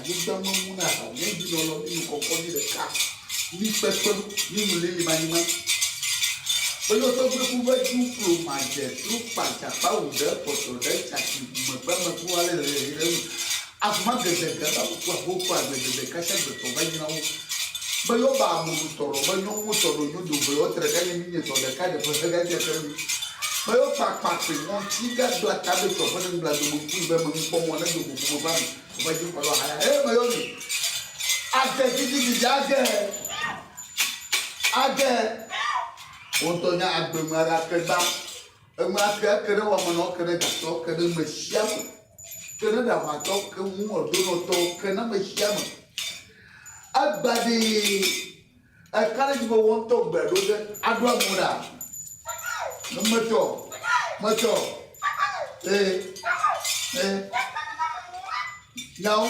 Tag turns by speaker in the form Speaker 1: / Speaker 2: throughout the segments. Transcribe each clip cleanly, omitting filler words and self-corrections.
Speaker 1: Anyigba memu na ha mía dzi nɔlɔ mí nu kɔkɔ mí ɖeka mí kpekpe mí nu lili manyima. Be yɔ tɔgbe ku ve dzu klo madze tru kpa dzakpa wu ɖe kpɔtɔ ɖe tsatsi ʋu megbe me ku ale le ɣi ɖe nu. Avuma gede ge ba ku aho ku agbe dede kasia gbe tɔ va nyina wo. Be yɔ ba amonu tɔ ɖɔ be nyɔnu tɔ ɖo nyo do ve yɔ tre ka nye mí nye tɔ ɖeka ɖe ƒe hega dze ke nu. Be yɔ kpa kpa kpe ŋɔtsi ga bla ta be tɔ ƒe ne ŋbla do me ŋku yi be me ŋkpɔ mɔ ne do gogo me va me. Woƒe dzixɔlɔ haya. Eye meyɔ mi. Age gidigidi age. Age. Wò ŋutɔ nya agbe ŋu aɖe ake gbã. Eŋu ake eke ɖe wɔmenɔ, ke ɖe gatɔ, ke ɖe ame sia ame. Ke ɖe ɖaʋatɔ, ke ŋuwɔdonɔtɔ, ke na ame sia ame. Egba ɖee. Eka ɖe edzi be wò ŋutɔ gbe ɖo ge aɖo amewo ɖa. Ne metsɔ, metsɔ, ee, ee, nyawo.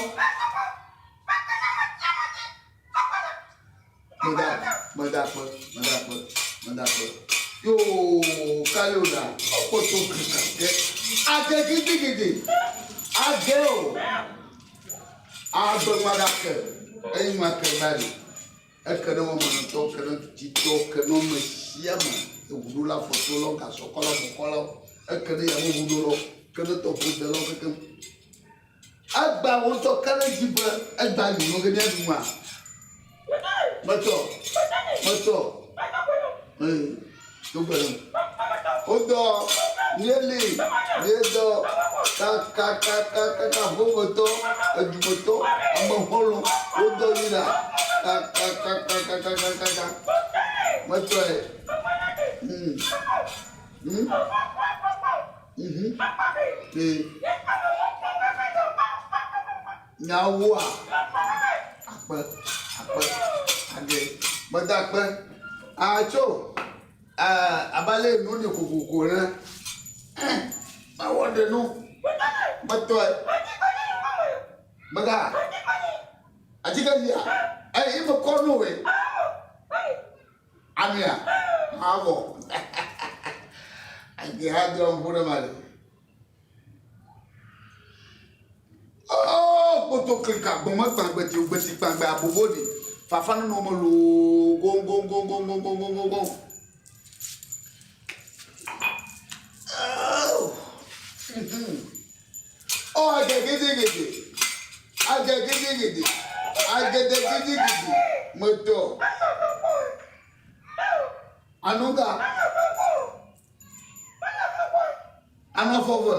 Speaker 1: Meda, meda akpe, meda akpe, meda akpe. Yoo, kali o ɖa, ekpɔtɔ kaka ke. Age gidigidi, age o. Agbe ŋua ɖake, eyi ŋua ke va li. Eke ɖe wɔmenɔtɔ, ke ɖe tutitɔ, ke ɖe ame sia ame, eŋuɖola, afɔtolawo, gasɔkɔlawo, mɔkɔlawo, eke ɖe yameʋuɖolawo, ke ɖe tɔƒodelawo kekeŋ. Egbea wò ŋutɔ ke ɖe edzi be egbea nyonyo ge míaɖu nua. Metsɔ, metsɔ, ee, do gbe ɖem. Wodɔ, míeli, míedɔ, kakakakakaka, ƒometɔ, edumetɔ, amexɔlɔ̃, wodɔ mí ɖa, kakakakakakaka, metsɔe. Hmm. Hmm. Mhm. Ee. Nyawoa, akpe, akpe, age, meda akpe. Atso. Abe ale nu li kokoko ene. Mewɔ ɖe nu. Metɔe. Mega. Atike yia. Eyi mekɔ nu wòe. Amia. Mawɔ. Age ha do ŋku ɖe ma le. Oh, kpoto klika gbɔme gbagbe ti gbeti gbagbe abobo ɖi. Fafa nɔnɔ me loo goŋgoŋgoŋgoŋgoŋgoŋgoŋ. Oh. Oh, age gidigidi. Age gidigidi. Agede gidigidi. Metɔ. Anuga. Anɔfɔve.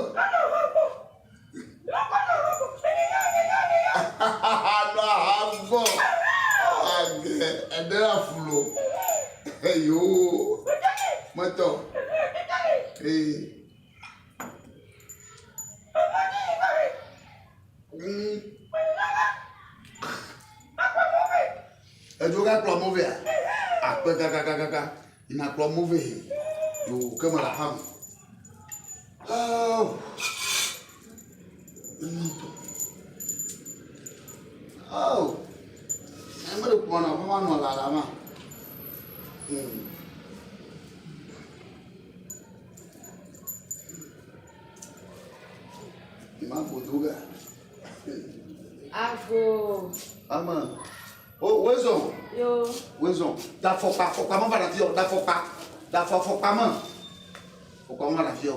Speaker 1: Anɔ ahavɔ. Age eɖe afulo. Yoo. Metɔ. Ee. Mm. Edzo gakplɔ amewo vɛa? Akpe kakakakaka. Yina kplɔ amewo vɛ. Yo ke me le aƒea me. Oh. Ŋutɔ. Oh. Ame ɖe kplɔ na aƒe ma nɔ lala ma. Hmm. Ma godo ga.
Speaker 2: Ago.
Speaker 1: Amen. O wezɔn.
Speaker 2: Yo.
Speaker 1: Wezɔn. Da fɔkpa fɔkpa me va ɖe afi o. Da fɔkpa. Da fɔ fɔkpa me. Fɔkpa me va ɖe afi o.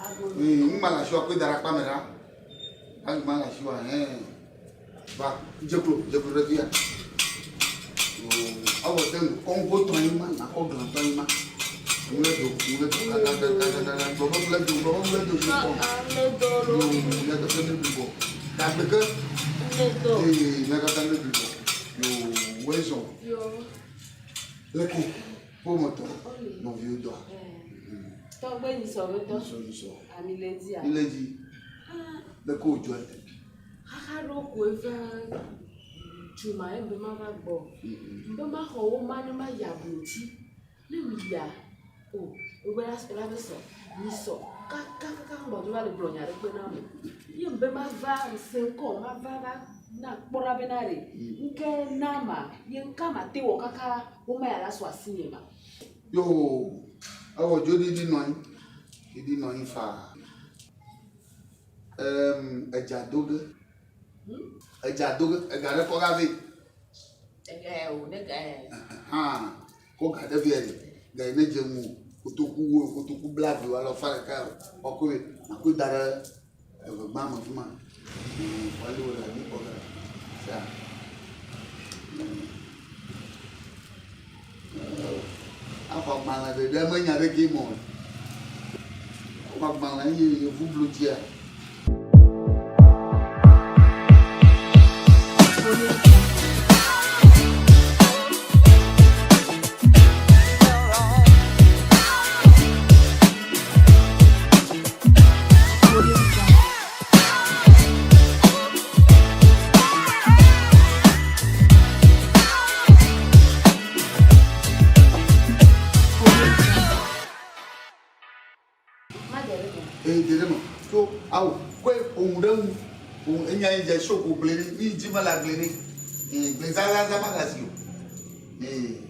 Speaker 2: Ago.
Speaker 1: Hmm, ŋma le asi wa koe da ɖe akpa me ɖa. Ayi ŋma le asi wa hɛn. Va, dze klo, dze klo ɖe fi ya. Yoo, ewɔ de nu, kɔ ŋgo tɔ anyi ma, nakɔ glã tɔ anyi ma. Nu le do, nu le do, kakakakakaka, gblɔ be nu le do, gblɔ be nu le do, nu kɔ. Yoo, mía katã ne blibɔ. Dagbe ke. Ee, mía katã ne blibɔ. Yoo, woe zɔ. Leke, ƒometɔ, nɔviwo dɔa.
Speaker 2: Tɔgbe nyisɔ be tɔ.
Speaker 1: Nyisɔ, nyisɔ.
Speaker 2: Ami le dzia.
Speaker 1: Mi le dzi. Leke wòdzɔe.
Speaker 2: Xaxa ɖewo koe va tso ma ye be mava gbɔ. Be maxɔ woma ne mayi ablotsi. Ne meyia, o wobe la la be sɔ, misɔ kakakaka ŋgbɔdzo va le gblɔ nya ɖe kpe na ame. Ye be mava ŋsẽ ŋkɔ mava va na kpɔ ɖa bena ɖe ŋke na ma ye ŋka mate wɔ kaka woma ya la su asinye ma.
Speaker 1: Yoo, ewɔ dzo ɖiɖi nɔ anyi, ɖiɖi nɔ anyi faa. Em, edza do ge. Edza do ge, ega ɖe kɔ ga vɛ.
Speaker 2: Ega o, ne ga.
Speaker 1: Hã, kɔ ga ɖe vɛ ɖe. Ga yi ne dze ŋu kotoku wo, kotoku blaeve alo alafa ɖeka o, kɔ vɛ. Makɔe da ɖe eʋegba me fi ma. Kɔ li wo le mi kpɔ ge. Sia. Axɔ agbalẽ ɖeɖe menya ɖeke me o. Axɔ agbalẽ eye yevu blu dzia. Eye de ɖe me tso awu kɔe ƒo ɖe ŋu ƒo enya yi dze soko gblẽ ɖi yi dzi mele agblẽ ɖi ee gblẽ zazaza magasi o ee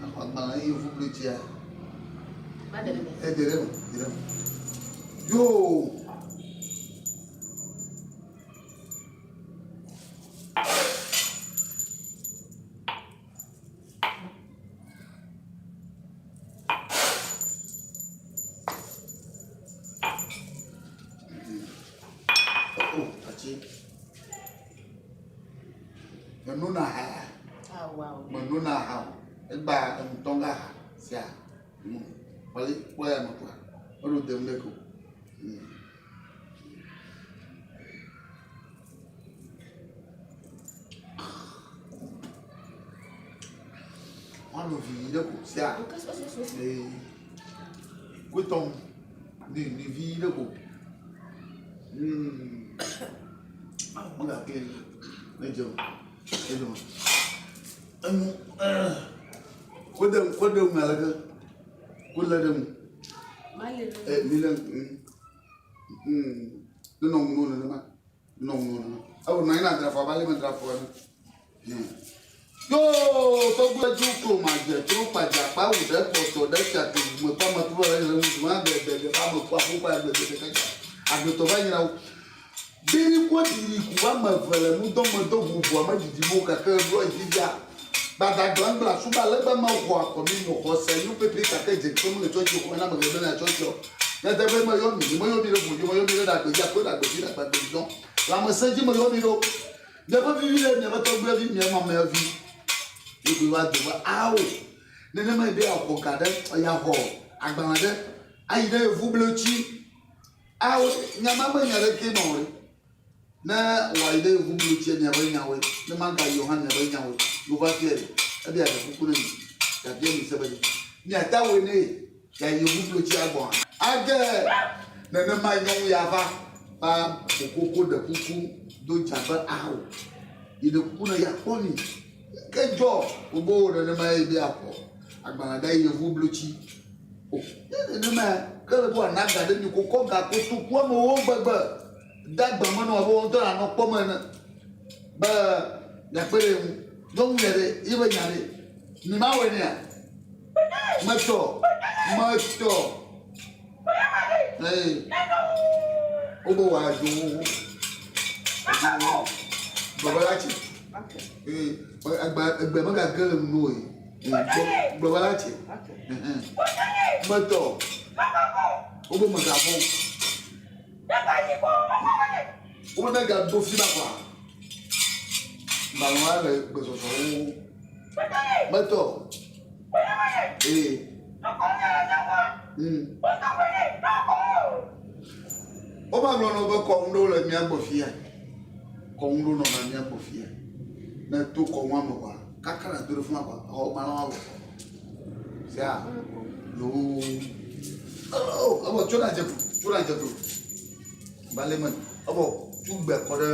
Speaker 1: axɔ agbalẽ yevu blu dzia ede ɖe me de ɖe me yoo. Menona ha menona ha o egba enutɔ ga ha sia kpɔli kpɔ ya me kpɔa eɖo dem ɖe ko. Woano vivi ɖe ko sia. Ee. Wotɔ ni ni vivi ɖe ko. Mm. Megake ne dze o. Ne dze o. Enu eh. Kode kode ŋu aleke. Kole ɖe ŋu. Eh, mi le ŋu. Mm. Nenɔ ŋu no nenema. Nenɔ ŋu no nenema. Ewo nɔ anyi na drafɔ abe ale me drafɔ ene. Hmm. Yo tɔgbe dzu klo ma dze tro kpadza kpa wu ɖe kpɔtɔ ɖe tsa tu me kpa me tu le le ŋu ma de de de pa me kpa ƒu kpa de de de kaka. Agbetɔ va nyra wo. Biri ko diri ku va me ve le nu dɔ me do ʋuʋu ame didi mo kake ɖo edzi ya. Gbada gblangla suba le be me xɔ akɔ mi mo xɔ se nu pepe kake dze kpe me le tsɔtsi xɔ na me ge na tsɔtsi o. Nyateƒe me yɔ mi, me yɔ mi ɖe ʋu dzi, me yɔ mi ɖe ɖagbe dzi, akpe ɖagbe dzi, ɖagbe dzi dɔn. Lãmesẽ dzi me yɔ mi ɖo. Miaƒe vivi ɖe miaƒe tɔgbuia vi, mia mamea vi. Ye koe va do be ao. Nenema be yeaxɔ ga ɖe, yeaxɔ agbalẽ ɖe ayi ɖe yevubletsi. Ao, nya ma menye ɖekee nɔ o ɖe. Ne wòayi ɖe yevubletsia miaƒe nyawoe, ne magayi o hã miaƒe nyawoe. Yewo va fiae ɖe, ebe yeaɖe kuku ne mi, yeabia mi se be miate awɔe ne ye yeayi yevubletsia gbɔa? Age nenema nyɔnu ya va va ƒo koko ɖe kuku do dza be ao, yeɖe kuku ne yeakpɔ mi. Ke dzɔ wobe wo nenema ye be yeaxɔ agbalẽ ɖe yevublotsi. O, ne nenema ke le be woana ga ɖe mi ko kɔ ga kotoku amewo gbegbe de agba me nɔ abe wo ŋutɔ nanɔ kpɔm ene be miakpe ɖe ŋu. Nyɔnu ya ɖe ye be nya ɖe mi ma wɔe nɛa? Metɔ, metɔ. Ee, wobe wòadzo wo. Gblɔ be la tsi. Ee, egbe egbe megage le nu o. Gblɔ be la tsi. Metɔ. Wobe megavɔ̃. Wobe negaɖo fi ma kɔa. Gbalẽa le gbesɔsɔ wo. Metɔ. Ee. Mm. Wova gblɔ nɔ be kɔnu ɖewo le mía gbɔ fia. Kɔnu ɖewo nɔna mía gbɔ fia. Ne to kɔnua me kɔa, kaka nàdo ɖe fi ma kɔa, exɔ gbalẽa vɔ. Sia. Yoo. Oh, evɔ tso na dze klo, tso na dze klo. Gbalẽ me. Evɔ tu gbe kɔ ɖe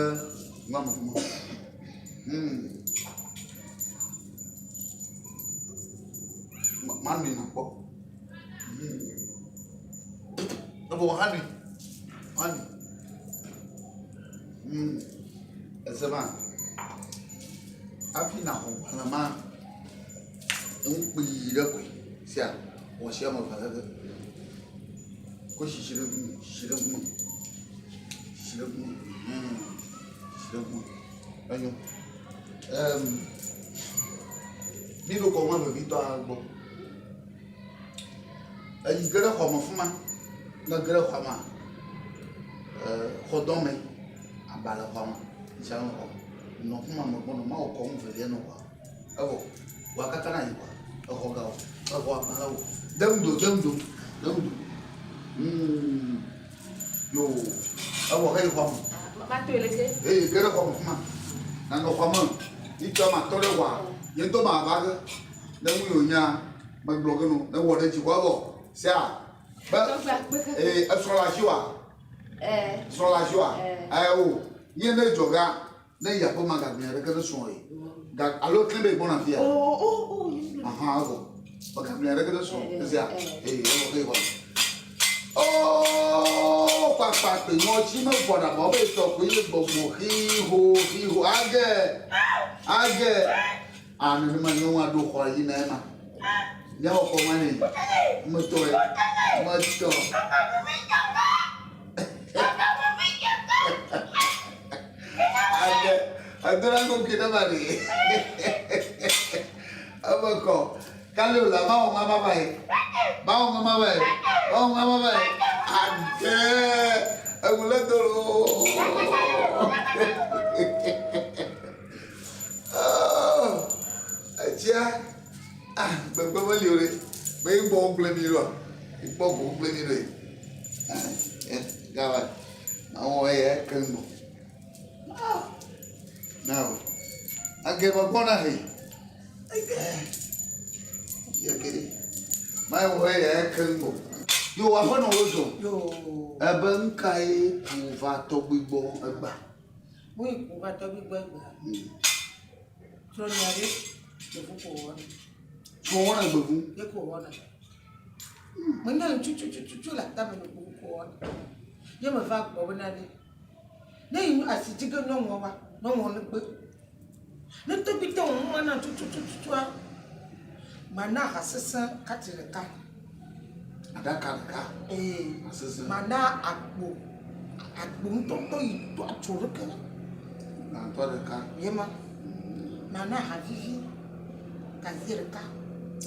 Speaker 1: nua me fi ma. Hmm. Manui nakpɔ. Hmm. Evɔ hanui. Hanui. Hmm. Eze ma. Hafi naxɔ gbalẽ ma, enu kpui ɖe koe sia wɔ sia me va leke. Kɔ sisi ɖe ŋkume, sisi ɖe ŋkume, sisi ɖe ŋkume, hɛn, sisi ɖe ŋkume. Enyo. Em, mi ɖo kɔma vevitɔ gbɔ. Eyi ge ɖe xɔme fima, ne ge ɖe xɔmea, xɔdɔme, aba le xɔa me, ŋutsia le xɔa me. Nɔ fima megbɔnɔ, mawɔ kɔnu velia nɔ xɔa me. Evɔ, wòa katã na yi kɔa, exɔ ga o, exɔ agbalẽ o. De ŋdo, de ŋdo, de ŋdo. Mm. Yo, ewɔ heyi xɔa me.
Speaker 2: Matoe leke?
Speaker 1: Eye ge ɖe xɔa me fima. Nanɔ xɔa me. Ŋutsua ma tɔ ɖe xɔa. Nye ŋutɔ ma va ge. Ne nu yi wònya, megblɔ ge no. Ne wɔ ɖe edzi kɔa evɔ. Sea, be, ee, esrɔ̃ le asiwòa? Srɔ̃ le asiwòa? Ɛɛ o. Nye ne dzɔ ga, ne yi aƒe ma gagblẽ ɖeke ne srɔ̃ ye. Ga, alo klẽ be yegbɔna fia? Ahan, evɔ. Megagblẽ ɖeke ne srɔ̃. Esia? Ee, evɔ ke yegbɔna. Oo, kpakpa kpe ŋɔtsi mevɔ ɖa bɔ be tɔ koe nye gbɔgbɔ xiho xiho age age. A nenema nyɔnua ɖo xɔ yina ema. Míawɔ xɔ ma nɛ. Metɔe. Metɔ. Age edona kokoe ne ma ɖe. Eme kɔ. Kale o la mawɔ ŋa ma va yi. Mawɔ ŋa ma va yi. Mawɔ ŋa ma va yi. Age eŋu le do loo. Oh, etsia, ah, gbegbe meli o ɖe. Be gbɔ wogblẽ mi ɖoa? Gbɔ ko wogblẽ mi ɖoe. Ah, eh, gava. Awɔ eya keŋ gbɔ. Ah, na o. Age megbɔna he. Ege. Yeke ɖe. Mawɔ eya keŋ gbɔ. Yo, aƒenɔ wo zɔ.
Speaker 3: Yo.
Speaker 1: Ebe nukae ku va tɔgbui gbɔ egba?
Speaker 3: Mo yi ku va tɔgbi gbɔ egbea. Srɔ̃nya ɖe gbevu ko wɔna.
Speaker 1: Srɔ̃ wɔna gbevu.
Speaker 3: Ye ko wɔna. Menya nu tutututu le atame ne gbevu ko wɔna. Ye me va gbɔ bena ɖe. Ne yi asi dzi ge nyɔnua wa, nyɔnua ne gbe. Ne tɔgbi tɔ ŋu mana tutututua, mana aha sesẽ kati ɖeka.
Speaker 1: Aɖaka ɖeka.
Speaker 3: Ee.
Speaker 1: Asesẽ.
Speaker 3: Mana akpo, akpo ŋutɔŋutɔ yi to atso ɖeke.
Speaker 1: Gbãtɔ ɖeka.
Speaker 3: Ye ma. Mana aha vivi kazie ɖeka.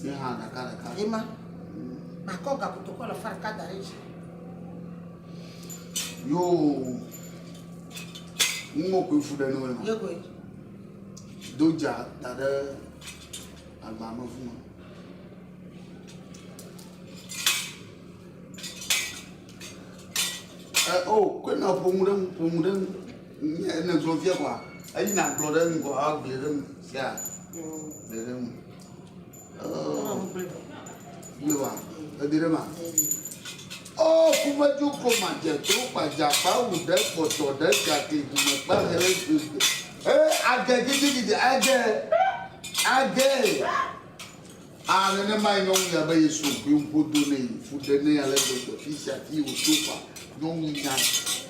Speaker 1: Ye hã ɖeka ɖeka.
Speaker 3: Ye ma. Makɔ gakotoku alafa ɖeka da ɖe edzi.
Speaker 1: Yoo. Ŋgɔ koe fu ɖe ne wo.
Speaker 3: Ye koe.
Speaker 1: Do dza da ɖe agba me fu me. E o koe na ƒo nu ɖe ŋu ƒo nu ɖe ŋu. Nye ne gblɔ fia kɔa eyi na gblɔ ɖe ŋgɔ agblɔe ɖe ŋu sia. Gblɔe ɖe ŋu. Gblɔe wa edi ɖe ma. O kumedzo koma dze to kpadza kpa wu ɖe kpɔtɔ ɖe gake gume kpa hele gbegbe. E age gidigidi age age. A nenemae nyɔnu ya be yesu ƒe ŋƒodo nɛ fu ɖe nɛ ale gbegbe fi sia fi wòto fa nyɔnu nya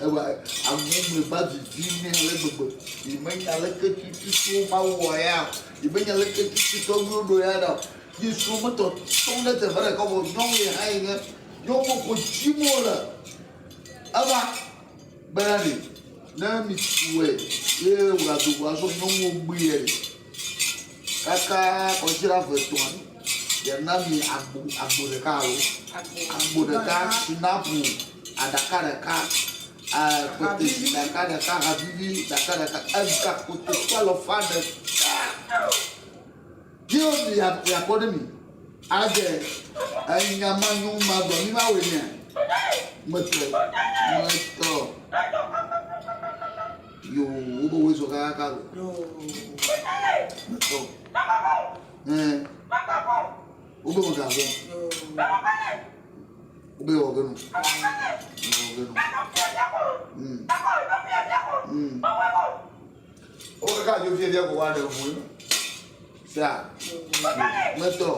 Speaker 1: ewa aŋume va vivi nɛ ale gbegbe yi menya leke tututu Mawu wɔ ya o yi menya leke tututu tɔgbuiwo ɖo ya ɖa o Yesu metɔ tɔm ɖe teƒe ɖeka vɔ nyɔnu yi hã yi nye nyɔnu ko dzim wole eva bena ɖe ne mi wɔe ye wògado go azɔ nyɔnuwo gbee ɖe. Kaka kɔsiɖa ve tɔa, yeana mi agbo agbo ɖeka alo agbo ɖeka, sinapu aɖaka ɖeka, kpetesi ɖaka ɖeka, havivi ɖaka ɖeka, ega kotoku alɔfa ɖeka. Ye mi yakpɔ ɖe mi. Age enya ma nyo ma gblɔ mi ma wɔe nea? Metɔ metɔ. Yo, wobe woe zɔ kakaka lo. Metɔ. Ɛɛ. Wobe me gazɔ. Wobe wɔ ge no. Wɔ ge no. Wo kaka dzo fia fia ko wa ɖe ʋu. Sia. Metɔ.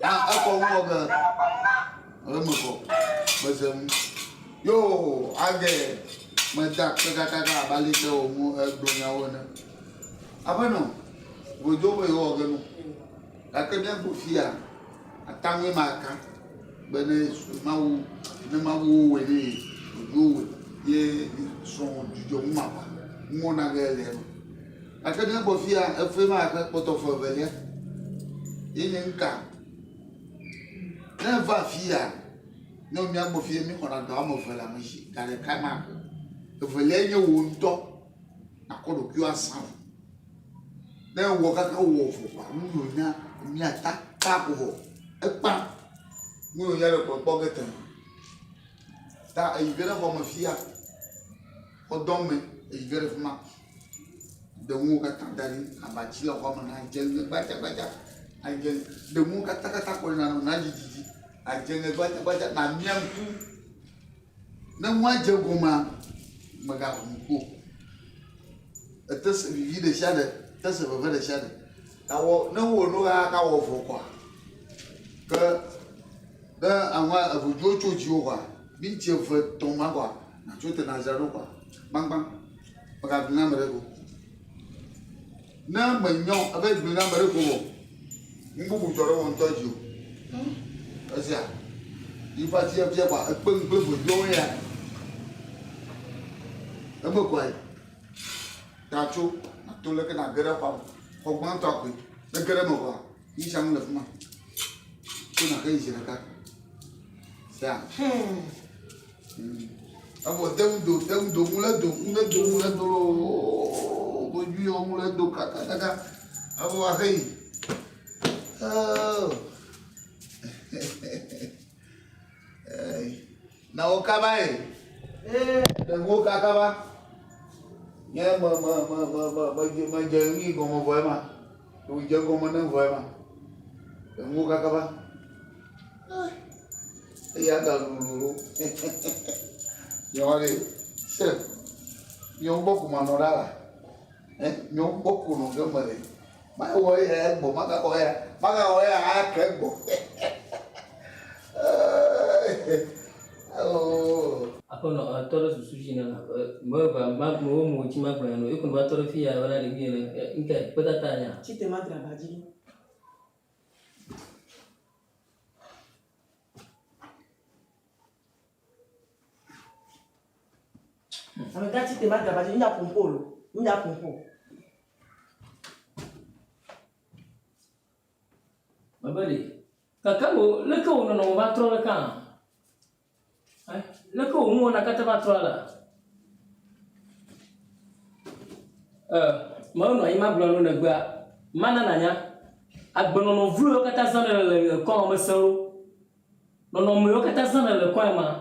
Speaker 1: Ah, ekɔ ŋu wɔ ge. Eme kɔ. Meze ŋu. Yo, age meda akpe kakaka abe ale ke wò ŋu egblɔ nyawo ene. Aƒenɔ, godo be yewɔ ge nu. Gake míagbɔ fia, ataŋue maka. Be ne Mawu, ne Mawu wɔe ne ye, ɖoɖo wɔe ye srɔ̃wò dzudzɔ nu ma kɔa, nuwɔna ge le eme. Gake ne egbɔ fia, efe ma gake kpɔtɔ fe evelia. Ye nye nuka? Ne eva afia, ne mía gbɔ fia, míxɔna dɔ ame eve le ame si, ga ɖeka ma ke. Eveliae nye wò ŋutɔ nàkɔ ɖokuiwò asã vo. Ne ewɔ kaka wɔ vɔ kɔa, nu yiwo nya míata kpa ko vɔ. Ekpa nu yiwo nya le kpɔkpɔ ge tẽ. Ta eyi ge ɖe xɔme fia, xɔdɔme eyi ge ɖe fi ma. Ɖe nuwo katã da ɖi, abatsi le xɔa me nadze ŋe gbadzagbadza, adze ŋe. Ɖe nuwo katãkatã kɔ ɖi nanɔ nadzi dzidzi, adze ŋe gbadzagbadza, namia ŋku. Ne nua dze egɔmea, mègaʋu ŋku o. Ète se vivi ɖe sia ɖe, te se veve ɖe sia ɖe. Awɔ ne wowɔ nu kaka wɔ vɔ kɔa, ke ne aŋua eŋudziwo tso dziwò kɔa, minti eve tɔ̃ ma kɔa, nàtso te nàdzra ɖo kɔa, gbagbã mègagblɔe na ame ɖeke o. Ne mènya o, eva yi gblɔe na ame ɖe ko vɔ, nu bubu dzɔ ɖe wò ŋutɔ dzi o. Esia, yi va fia fia kɔa, ekpe ŋu kple vodzowo ya. Eme kɔa yi. Ta tso, nàto leke nàge ɖe xɔa me. Xɔ gbãtɔa koe. Ne ge ɖe eme vɔa, nu sia nu le fi ma. Tso nàxe yi zi ɖeka. Sia. Evɔ de ŋu do, de ŋu do, ŋu le do, ŋu le do, ŋu le do loo, godui yɔ ŋu le do kakakaka. Evɔ axe yi. Oh. Na wo kaba ye. Ɖe ŋuwo kakaba. Nye me me me me me me dze me dze nu yi gɔme vɔ ema. Ɖe dze gɔme ne vɔ ema. Ɖe ŋuwo kakaba. Eya galolo. Nyɔ ɖe, se, miawo gbɔ ko manɔ ɖa la. Ɛ, miawo gbɔ ko nɔ ge mele. Mawɔ eya egbɔ, magawɔ eya, magawɔ eya ake egbɔ. Oh.
Speaker 4: Aƒenɔ, etɔ ɖe susu dzi na meva ma mewo mo dzi magblɔ ya no. Eko va tɔ ɖe fi ya va na ɖevi ene. Ŋkɛ kpetata nya.
Speaker 5: Tsi te madra ba dzi. Amegã tsi te madra ba dzi. Ŋdza ƒo ŋko lo. Ŋdza ƒo ŋko.
Speaker 4: Mebe ɖe, gake wò, leke wò nɔnɔme va trɔ ɖeka? Ɛ, leke wò nuwɔna katã va trɔ alea? Ɛ, menɔ anyi magblɔ nu nègbea, mana nànya. Agbenɔnɔ vlo yiwo katã zãm nèle le kɔa me sẽ loo. Nɔnɔme yiwo katã zãm nèle le kɔa mea,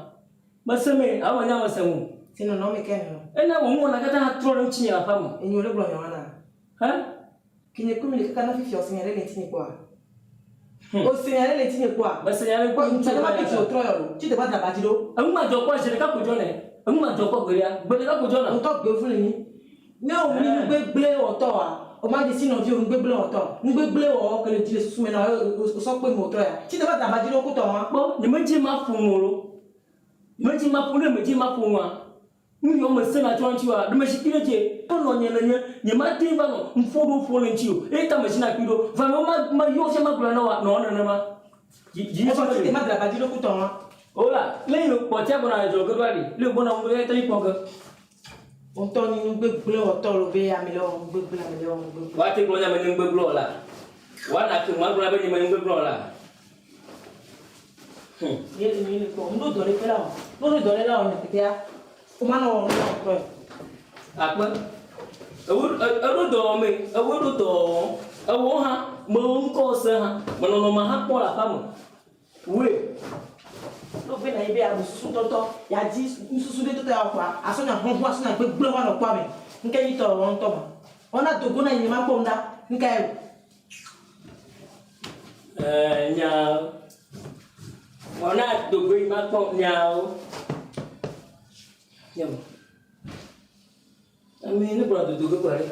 Speaker 4: mesẽ mee alo menye ame sẽŋu o.
Speaker 5: Si nɔnɔme ke nɔ.
Speaker 4: Ena wò nuwɔna katã trɔ ɖe ŋutinye le aƒea me.
Speaker 5: Enyo ɖe gblɔ nyawa na.
Speaker 4: Hã?
Speaker 5: Ke nye kple mi le kaka na fifia ose nya ɖe le ŋutinye kpɔa? Ose nya ɖe le ŋutinye kpɔa?
Speaker 4: Mese nya ɖe
Speaker 5: kpɔ ŋutinye kpɔ. Kpɔ ŋutinye trɔ yɔ lo. Tsi teƒe da ba dzi ɖo.
Speaker 4: Enu ma dzɔ kpɔ zi ɖeka ko dzɔ nɛ. Enu ma dzɔ kpɔ gbeɖea. Gbe ɖeka ko dzɔ na.
Speaker 5: Ŋutɔ gbe vu le nyi. Ne wo mi nugbegble wɔtɔ wa, o ma dze si nɔvi o nugbegble wɔtɔ. Nugbegble wɔwɔ ke le dzi le susu me na wo o sɔ kpe nu wòtrɔ ya. Tsi teƒe da ba dzi ɖo kutɔ wa.
Speaker 4: Kpɔ, nye me dzi ma ƒo nu o lo. Nye me dzi ma ƒo nu, ne me dzi ma ƒo nua, Nu yiwo mesena tso eŋuti oa, ɖe mezikpui ɖe edzi. To nɔnye nenye, nyemate ŋu va nɔ nuƒo ɖewo ƒom le eŋuti o, eya ta mezina kpui ɖo. Vɔ ame ma meyɔ fia magblɔe na wòa, nɔ nenema. Dzi dzi
Speaker 5: Evɔ tete madra ba dzi ɖo kutɔ hã.
Speaker 4: O la, le yi kpɔtia gbɔna le dzɔ ge ɖoa ɖi, le gbɔna ŋu ɖo eya ta mi kpɔ ge.
Speaker 5: Ŋutɔ nyi nugbegblẽ wɔtɔ lo be ame le wɔ nugbegblẽ, ame le wɔ nugbegblẽ.
Speaker 4: Woate gblɔ nye ame nye nugbegblẽ wɔla. Woana ke magblɔ na be nye me nugbegblẽ wɔla.
Speaker 5: Nye le mi kpɔ, ŋɖo dɔ ɖe kpe la o. Ne woɖo dɔ ɖe la o nyateƒea, womana wɔ nu na wò tɔe.
Speaker 4: Akpe. Ewo eɖo dɔ wɔm mee, ewo ɖo dɔ wɔm. Ewo hã, mewò ŋkɔ se hã, me nɔnɔme hã kpɔ le aƒea me. Woe.
Speaker 5: Ne wogbe na ye be yeabu susu ŋutɔŋutɔ, yeadi nususu ɖe ŋutɔŋutɔ yeawɔ kpoa, asɔ nya hlɔ̃hlɔ̃, asɔ nya gbegblẽ va nɔ kpɔa me. Ŋke nyi tɔ wɔwɔ ŋutɔ ma. Wɔna do go na yi nye makpɔ ŋɖa. Ŋkae o.
Speaker 4: Ɛɛ, nyawo. Wɔna dogoe makpɔ nyawo. Nyɔ. Ame ne gbɔna dodo ge kɔ ɖe.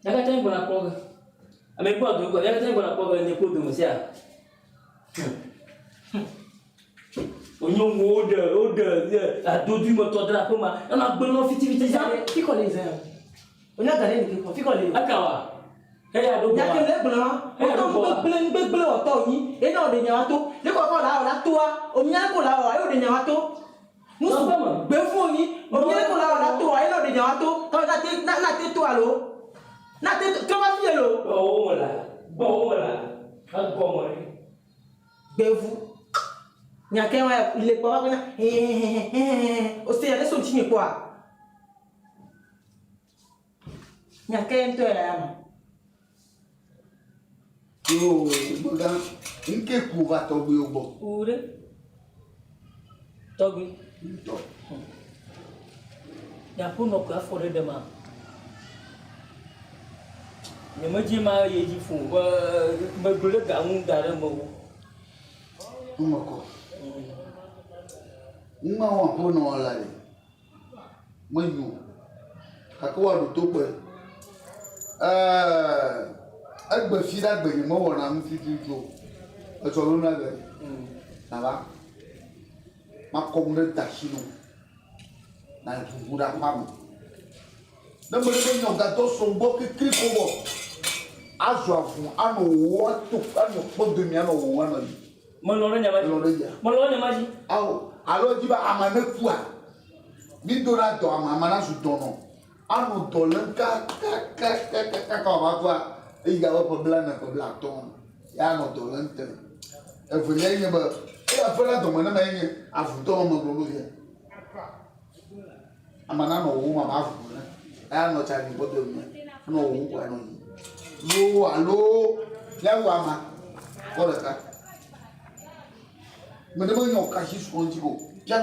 Speaker 4: Ya katã gbɔna kpɔ ge. Ame gbɔna dodo ge, ya katã gbɔna kpɔ ge nye kpo dome sia. Onyɔnuwo ɖe woɖe adodui me tɔ dra aƒe ma. Enɔ agbe nɔ fitifiti zã.
Speaker 5: Fikɔ le zã. Onya ga ɖe le ke kɔ. Fikɔ le.
Speaker 4: Eka wa. Eya ɖo
Speaker 5: Nya
Speaker 4: gbɔa.
Speaker 5: ke le gblɔ ma,
Speaker 4: Eya
Speaker 5: wotɔ
Speaker 4: ɖo gbɔa.
Speaker 5: nugbegblẽ nugbegblẽ wɔtɔ wònyi, ye ne wòɖe nya wa to. Ɖe kɔ kɔ la wɔ la toa, omia ko la wɔ ye wòɖe nya wa to. Nusu
Speaker 4: Nɔƒe me.
Speaker 5: gbevu wònyi, omia ko la wɔ la toa, ye ne wòɖe nya wa to. Kɔ na te na na te to alo. Na te to trɔ va fiye lo.
Speaker 4: Gbɔwò me la, gbɔwò me la, egbɔ me ɖe.
Speaker 5: Gbevu. Nya ke wa le kpɔ va kpɔna hehehehehehe. Ose ya ɖe so ŋutinye kpɔa? Nya ke ŋutɔ ya ya me.
Speaker 1: Yoo, megã, ŋke ku va tɔgbuiwo gbɔ.
Speaker 4: Wu ɖe. Tɔgbui.
Speaker 1: Ŋutɔ.
Speaker 4: Miaƒe nɔ koe afɔ ɖe ɖe ma. Nyemedzi ma yi edzi fo be megblɔ ɖe ga ŋu da ɖe mewò.
Speaker 1: Numekɔ. Numa wɔ aƒenɔ la ɖe. Menyo o gake woaɖo to kpɔe. Eee egbe fi ɖe agbe nye mewɔna nu tututu o. Etsɔ lolo na gbe nava makɔ nu ɖe da asi nɔ na ʋuʋu ɖe aƒea me. Ne ame ɖe menyo gadɔ sɔgbɔ kekli ko vɔ azu avu anɔ wòwò ato anɔ kpɔdomi anɔ wòwò anɔ yi.
Speaker 4: Melɔ̃ ɖe nya ma dzi.
Speaker 1: Elɔ̃ ɖe dzia?
Speaker 4: Melɔ̃ ɖe nya ma dzi.
Speaker 1: Ao, alo edzi be ame ne kua, mídona dɔ ame, ame nazu dɔnɔ, anɔ dɔ lém kakakakakaka wòava kua, eyi abe ƒe blaene, ƒe blaatɔ̃ ya anɔ dɔ lém te. Evelia nye be, eya vena dɔme ne ame ye nye avutɔ me megblɔ ɖo fia. Ame nanɔ wòwòm abe avu ene, eya nɔ tsa ɖim gbɔdo ene, enɔ wòwòm ko anɔ yiyim. Loo alo míawu amea kpɔ ɖeka. Ame ɖe menye wòka asi srɔ̃ ŋuti o, piam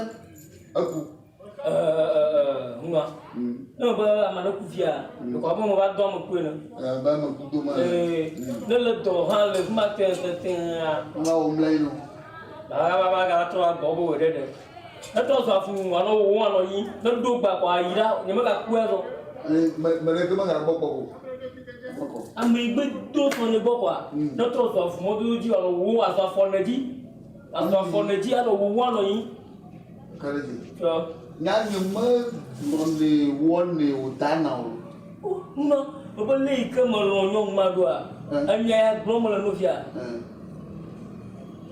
Speaker 1: eku.
Speaker 4: Nua, ne be ame ɖe ku fia, ɖeko abe me va do ame ku ene.
Speaker 1: Be ame ku do me.
Speaker 4: Ne le dɔ hã le fi ma tɛtɛtɛa.
Speaker 1: Nua wòm le yi no.
Speaker 4: Ba ba ba trɔ gbɔ be wò ɖe ɖe. Ne trɔ zɔ afu alo wò anɔ yi, ne ɖo gba kɔ ayi ɖa, nye megaku azɔ.
Speaker 1: Me me ɖeke megagbɔ kpɔ o. Mekɔ.
Speaker 4: Ame yi gbe do sɔ nye gbɔ kɔa, ne trɔ zɔ afu mɔdodo dzi alo wò azɔ afɔ ne dzi, azɔ afɔ ne dzi alo wò anɔ yi.
Speaker 1: Ka ɖe dzi.
Speaker 4: Tsɔ.
Speaker 1: Nya nye me gblɔnɛ wɔnɛ wòdana o.
Speaker 4: O, nuna, mebe le yi ke melɔ̃ nyɔnu ma ɖoa, enya ya gblɔm mele no fia.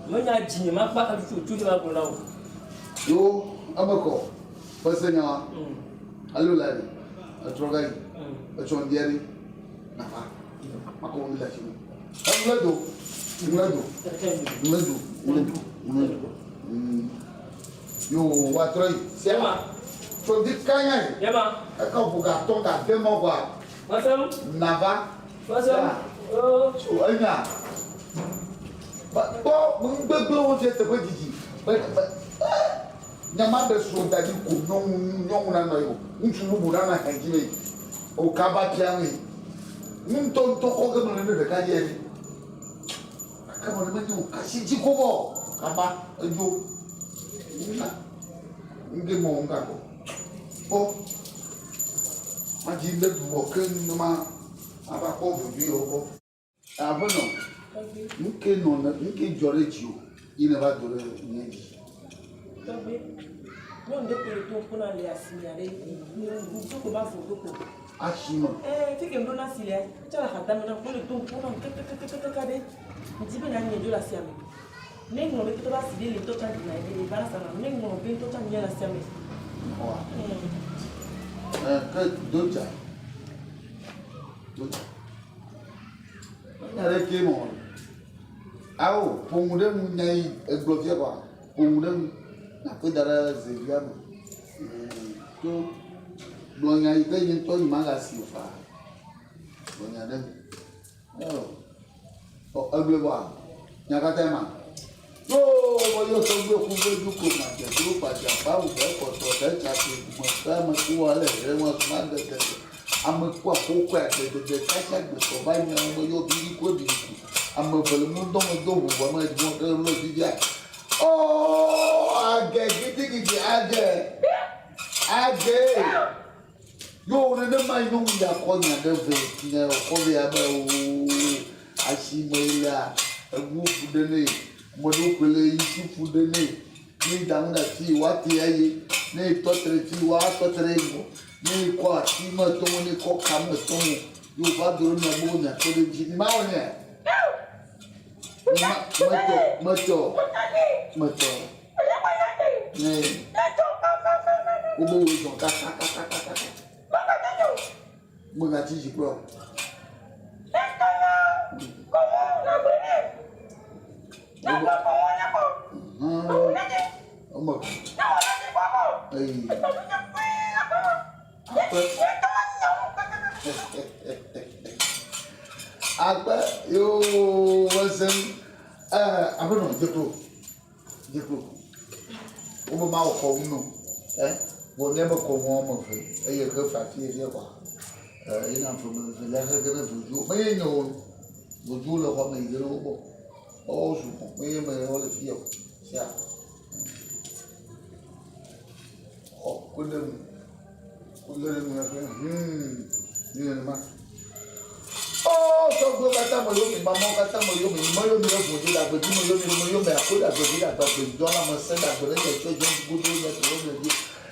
Speaker 4: Menya dzinye makpa ka tutu tso dzi magblɔ na wò.
Speaker 1: Yo, eme kɔ, ƒe se nya wa. Alo la ɖe, etrɔ ga yi, etsɔ ŋdia ɖe, nafa, makɔ ŋu le asi me. Eŋlɛ do, ŋlɛ do, ŋlɛ do, ŋlɛ do, ŋlɛ do. Yo, woatrɔ yi.
Speaker 4: Yema.
Speaker 1: Tso ŋdi kanya yi.
Speaker 4: Yema.
Speaker 1: Eke ʋu gatɔ gade mɔ vɔa.
Speaker 4: Masem.
Speaker 1: Nava.
Speaker 4: Masem. Oh.
Speaker 1: Tso enya. Kpɔ nugbegblẽwo fia teƒe didi. Be be nya ma ɖe srɔ̃ da ɖi ko nyɔnu nyɔnu nanɔ yi o. Ŋutsu bubu nanɔ hɛ dzi nɛ. O kaba tia ŋui. Nu ŋutɔŋutɔ kɔ ge mele ne ɖeka dzi ene. Gake mele menye o kasi dzi ko vɔ kaba edzo. Ŋga ŋge mɔ ŋga kɔ. Kpɔ madzi ɖe ɖu wɔ keŋ ne ma ava kpɔ ʋuʋui yewo gbɔ. Aƒenɔ, nu ke nɔ nu ke dzɔ ɖe dziwò ye nèva do ɖe nye dzi?
Speaker 5: Tɔgbe, nyɔnu ɖe koe do ŋku na le asimea ɖe, ŋdu ko ma vo do ko.
Speaker 1: Asime?
Speaker 5: Ee, fi ke ŋɖo na asi lea, etsɔ le axadame nam, wole do ŋku nam kekekekekeka ɖe. Ŋdi be na nye dzo le asia me. Ne ŋlɔ be tɔtɔ be asi ɖe le ŋutɔ tsã ɖina eye va na sa nam. Ne ŋlɔ be ŋutɔ tsã nye le asia me.
Speaker 1: Xɔa? Ee, ke do dza. Do dza. Nya ɖe ke mɔ. Ao, ƒo nu ɖe nu nya yi egblɔ fia kɔa, ƒo nu ɖe nu. Nakɔe da ɖe zevia me. To gblɔ nya yi ke nye ŋutɔ nye magasi o faa. Gblɔ nya ɖe nu. Ao, ɔ egblɔe vɔa, nya katã ma. Yo, meyɔ tɔgbuiwo ku vedu ko ma dze do kpadza kpa wu be kɔtɔ ɖe tsa ke me ke ame ku wa le he wa ma de de ame ku afo ku agbe de de kasa gbe tɔ va nya me yɔ bi ku bi ku ame vele mu dɔ me do ʋu ame mo ke lo vivia oh age gidi gidi age age yo nenema nyɔnu ya kɔ nya ɖe vɛ nya kɔ vɛ abe oo asi me lea eŋu fu ɖe nɛ ame ɖewo koe le ŋuti fu ɖe nɛ ne da nu ɖe ati woate aye ne tɔ tre ti woatɔ tre ŋgɔ ne kɔ ati me tɔ ne kɔ ka me tɔ mo. Ye wòva do ɖe mia gbɔ miakpe ɖe edzi. Ma wɔ nɛ. Ma metɔ metɔ metɔ. Ne wobe wò zɔn kakakakakaka. Megatsi dzi kura o. Eme. Eyi. Akpe. Akpe yoo wezem. Eh, aƒenɔ dzeklo. Dzeklo. Wobe mawɔ kɔnu no. Eh, vɔ míabe kɔnua wɔme eve eye xe fa fi fia kɔa. Eh, yina ve me velia xe ge ɖe voduwo. Menye nye o. Voduwo le xɔa me yi ge ɖe wo gbɔ. Woawo sugbɔ. Menye me yawo le fia o. Sia. Xɔ ku ɖe nu. Ku ɖe nu ƒe hmm. Ni nenema. Oh, tɔgbuiwo katã meyɔ mi, mamawo katã meyɔ mi, meyɔ mi ɖe ʋu dzi le agbe dzi, meyɔ mi ɖe meyɔ mi akɔ ɖe agbe dzi ɖe agbe agbe dɔ lãmesẽ ɖe agbe ɖe nye tsɔ dzi godo nye tsɔ nye dzi.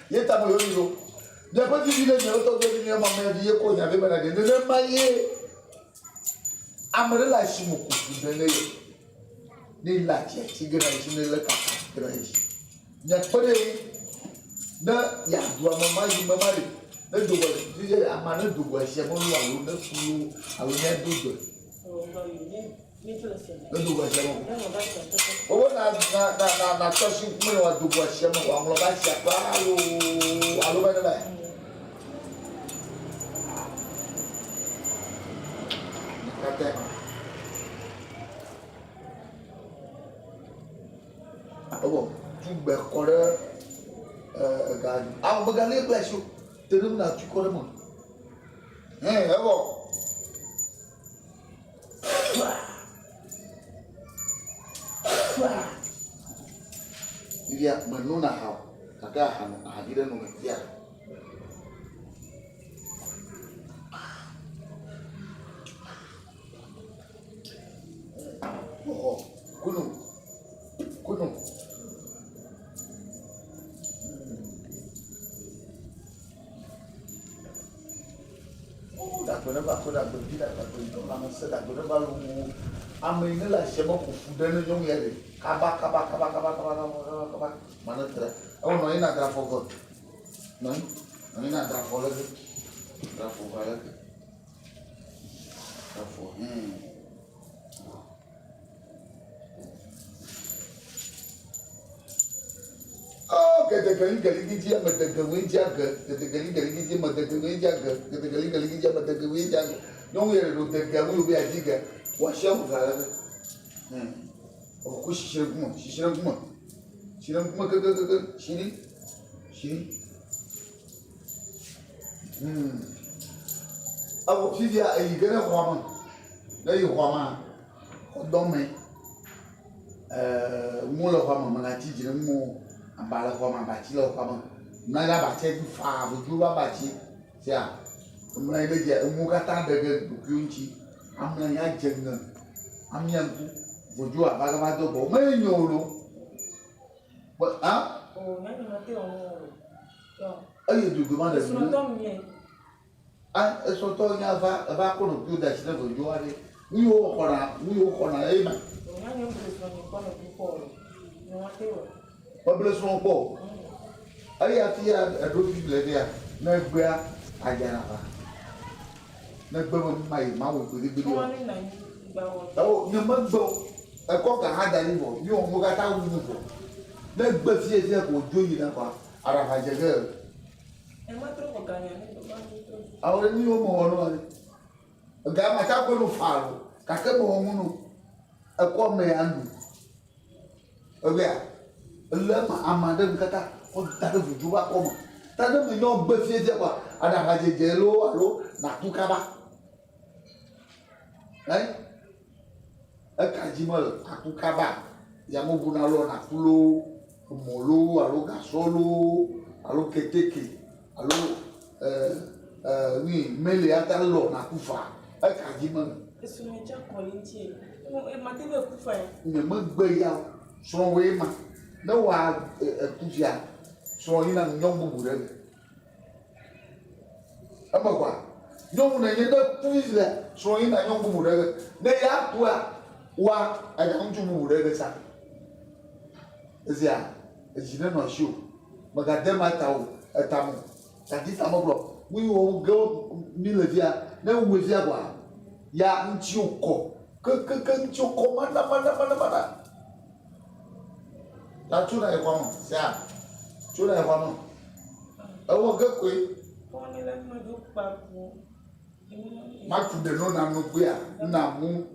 Speaker 1: Ye ta meyɔ mi ɖo. Miaƒe vivi ɖe miaƒe tɔgbuiwo vi miaƒe mama vi ye kɔ nya vɛ bena ɖe nenema ye ame ɖe le asime ku fu ɖe ne ye. Ne le atsi atsi ge ɖe edzi, ne le kaka ge ɖe edzi. Miakpe ɖe ye ne yeaɖu ame ma yi me ma yi. Ne do go fi ye ama ne do go asia me lo alo ne ku lo alo ne do gbe. Ne do go asia me. Wobe na na na na na tɔ si ŋkume ne wòado go asia me wòaŋlɔ be asia kpa alo alo be ne be. Katã. Evɔ tu gbe kɔ ɖe ega dzi. Awɔ megalé kple asi o. Te ɖe ŋu nàtui kɔ ɖe eme. Hɛ evɔ. Fifia menona aha o gake aha nɔ aha vi ɖe nɔ me fifia. Xɔ kunu kunu. Ɖagbe ne va kɔ ɖagbe vi ɖagbe ɖo lãmesẽ ɖagbe ne va loo. Ame yi ne le asia me ƒo fu ɖe ne nyɔnu ya ɖe kaba kaba kaba kaba kaba kaba kaba ma ne tre. Ewɔ nɔ anyi na dra afɔ ve. Nɔ anyi nɔ anyi na dra afɔ leke. Dra afɔ ve leke. Afɔ hɛn. Oh, gedegeligeli ame degewoe dzi age. Gedegeligeli ame degewoe dzi age. Gedegeligeli ame degewoe dzi age. Nyɔnu yɛ ɖo dege ŋu yobe adzi ge. Wòasia ŋu va leke. Hɛn. Ɔku sisi ɖe ŋkume, sisi ɖe ŋkume. Sisi ɖe ŋkume kekekeke. Siri, siri. Hmm. Evɔ fifia eyi ge ɖe xɔa me. Ne eyi xɔa mea, xɔdɔme eee nuwo le xɔa me, megatsi dzi ɖe ŋu o. Aba le xɔa me, abatsi le xɔa me. Mlɔ anyi ɖe abatsia dzi faa, ʋuʋu ƒe abatsi sia. Mlɔ anyi ɖe edzia, enuwo katã ɖe ɖe ɖokuiwo ŋuti. Amlɔ anyi adze ŋe, amia ŋku, ʋuʋu ava gava do gbɔ. Menyo loo. Hã? Eye dodo ma ɖe nu. A esrɔ̃tɔ nya va eva kɔ ɖokuiwo da asi ɖe vedzo aɖe. Nu yiwo xɔna, nu yiwo xɔna eye ma. Meble srɔ̃ kpɔ o. Eya fia eɖo fi le fia ne egbea adza na va. Ne egbe be ma yi ma wɔ gbedegbede o. Eo nye megbe o. Ekɔ ga hã da ɖi vɔ. Míwɔ nuwo katã wu nu vɔ. Ne egbe fie fia ko dzo yina kɔa, aɖaʋa dze ge. Awo ɖe nu yiwo mewɔ no ale. Ega ma tsa kɔe no faa lo. Gake mewɔ ŋu no. Ekɔ me ya nu. Egbea, elé eme ame aɖe nu katã kɔ da ɖe ʋudu ƒe akɔme. Ta ne menyɔ gbe fie fia kɔa, aɖaʋa dzedze loo alo nàku kaba. Ɛ? Eka dzi mele aku kaba yameʋu nalɔ nàku loo, emɔ loo alo gasɔ loo alo keteke alo e e nui meli ate alɔ nàku faa. Eka dzi mele. Nyemegbe ya o. Srɔ̃wòe ma. Ne wòa eku fia, srɔ̃wò yina nyɔnu bubu ɖe ge. Eme kɔa? Nyɔnu nènye ne ku fifi la, srɔ̃ yina nyɔnu bubu ɖe ge. Ne ya kua, wa ega ŋutsu bubu ɖe ge sa. Ezia, edzi nenɔ asiwò. Mègade ma ta o, eta me o. Gadi ta megblɔ, nu yi wɔm ge mi le fia, ne ewɔe fia kɔa, ya ŋutiwò kɔ kekeake, ŋutiwò kɔ mana mana mana mana. La tso na yi xɔa me, sea, tso na yi xɔa me. Ewɔ ge koe. Matu ɖe no na nugbea, na mu.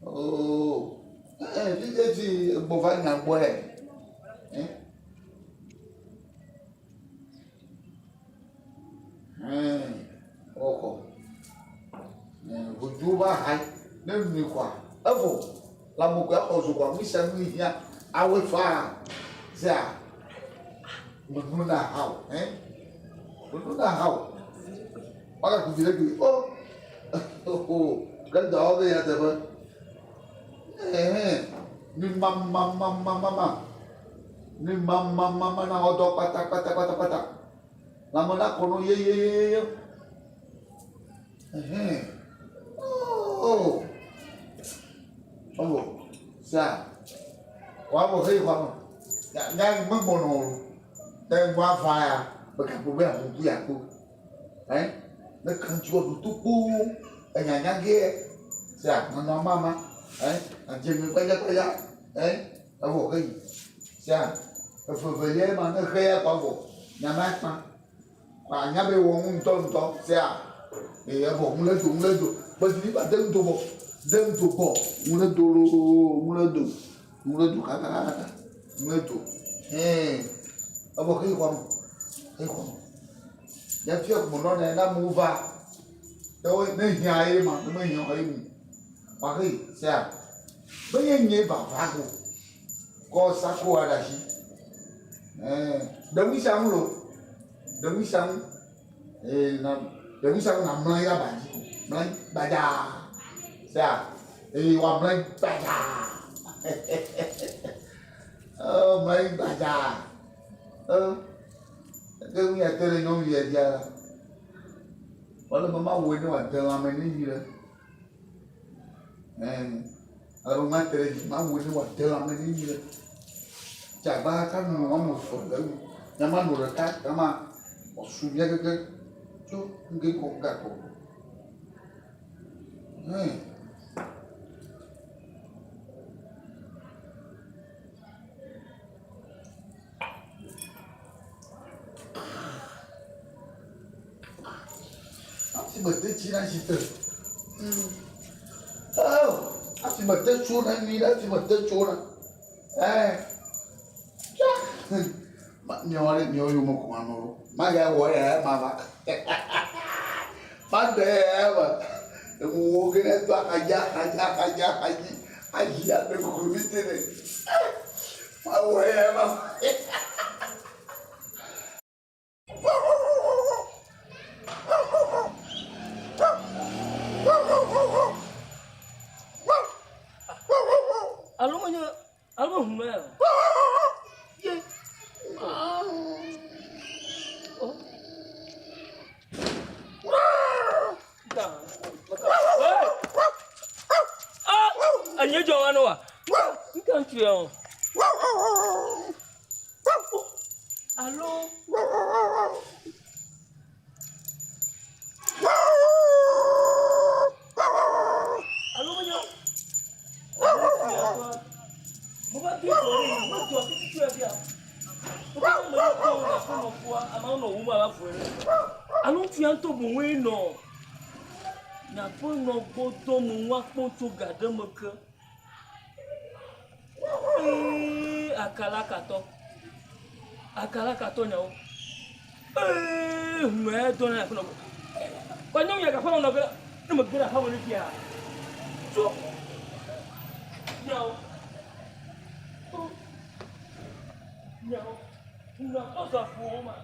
Speaker 1: Oo, eh, fi dze fi gbɔ va nya gbɔe. Eh. Eh, ɔkɔ. Eh, ʋudu va ha ne nui kɔa, evɔ. Lãmɔkɔe axɔ zo kɔa, nu sia nu hiã awɔe faa. Zea, menu na ha o, eh? Menu na ha o. Magaku vi ɖe kpui. O, oh, ke dɔ awɔ be ya teƒe. Ɛhɛn, nu mamamamamama. Nu mamamama na wɔ dɔ kpata kpata kpata kpata. Lãme na kɔ no yeyeyeye. Ɛhɛn. Oh. Oh. Sa. Wàá heyi xɔa me. Nya nya megbɔnɔ o. Ne ŋua va ya, megagblɔ be yeaʋu ya kpo. Ɛ? Ne kan tsi ɖo to kpoo. Enyanya ge. Sa menɔ amama. Ɛ? Adze mi gbadzagbadza. Ɛ? Evɔ heyi. Sa evevelia ma ne xe ya kɔ vɔ. Nya ma kpa. Anya be wɔ nu ŋutɔŋutɔ sea eye evɔ ŋu le do ŋu le do kpedzi va de ŋdo bɔ de ŋdo bɔ ŋu le do loo ŋu le do ŋu le do kakakaka ŋu le do hɛn evɔ xeyi xɔ me xeyi xɔ me ne fia ko nɔ ne na amewo va ne wo ne hiã ye ma ne mehiã ye mu wa xeyi sea menye nye vava ko kɔ sakoa ɖe asi. Ɛɛ, ɖe nu sia nu loo, ɖe nu sia nu. Ee, na, ɖe nu sia nu nàmlɔ anyi ɖe aba dzi ko. Mlɔ anyi gbadzaa. Sea, eye woamlɔ anyi gbadzaa. Oo, mlɔ anyi gbadzaa. Oo, eke nu ya te ɖe nyɔnuvi ya dzia la, wole be mawɔe ne wòade lãme nɛ nyuiɖe. Ɛɛ, ale be mate ɖe edzi, mawɔe ne wòade lãme nɛ nyuiɖe. Dze agbagba kaka nɔ woame eve le enu. Nye ma no ɖeka gama wòasu mía kekeŋ tso ŋge kɔ gakɔ. Hɛn. Hafi mete tsi na tsi te. Oh, hafi mete tso na nyuie hafi mete tso na. Eh, tsa. Miawo ɖe miawo yome ko manɔ ɖo. Magawɔ ya ma va. Maɖe ya ma. Eŋuwo ge ɖe to axadzi axadzi axadzi axadzi ayi aɖe kuku mi te ɖe. Mawɔ ya ma.
Speaker 4: Alo menye alo me hũnɔ ya o. Ye. Oh. Da. Hey. Ah, enye dzɔ wa no wa. Nka ŋutsu ya o. Alo. Alo menye. Mo va do dɔ ɖe mo dɔ tututu ya fia. Mo va me le kpɔ na aƒe nɔ fua amewo nɔ wum ava fue. Alo ŋutsu ya ŋutɔ boŋue nɔ. Nyaƒe nɔ gbɔdɔ mo ŋua kpɔm tso ga ɖe me ke. Ee, akalakatɔ. Akalakatɔ nyawo. Ee, hunɔe dɔ na aƒe nɔ gbɔ. Kɔ nyɔnu ya gaƒe nɔ ge ne megbe ɖe aƒe me ne fia. Tso. Nyawo. Nyawo. Hunɔa kpɔ zɔ afuwo ma.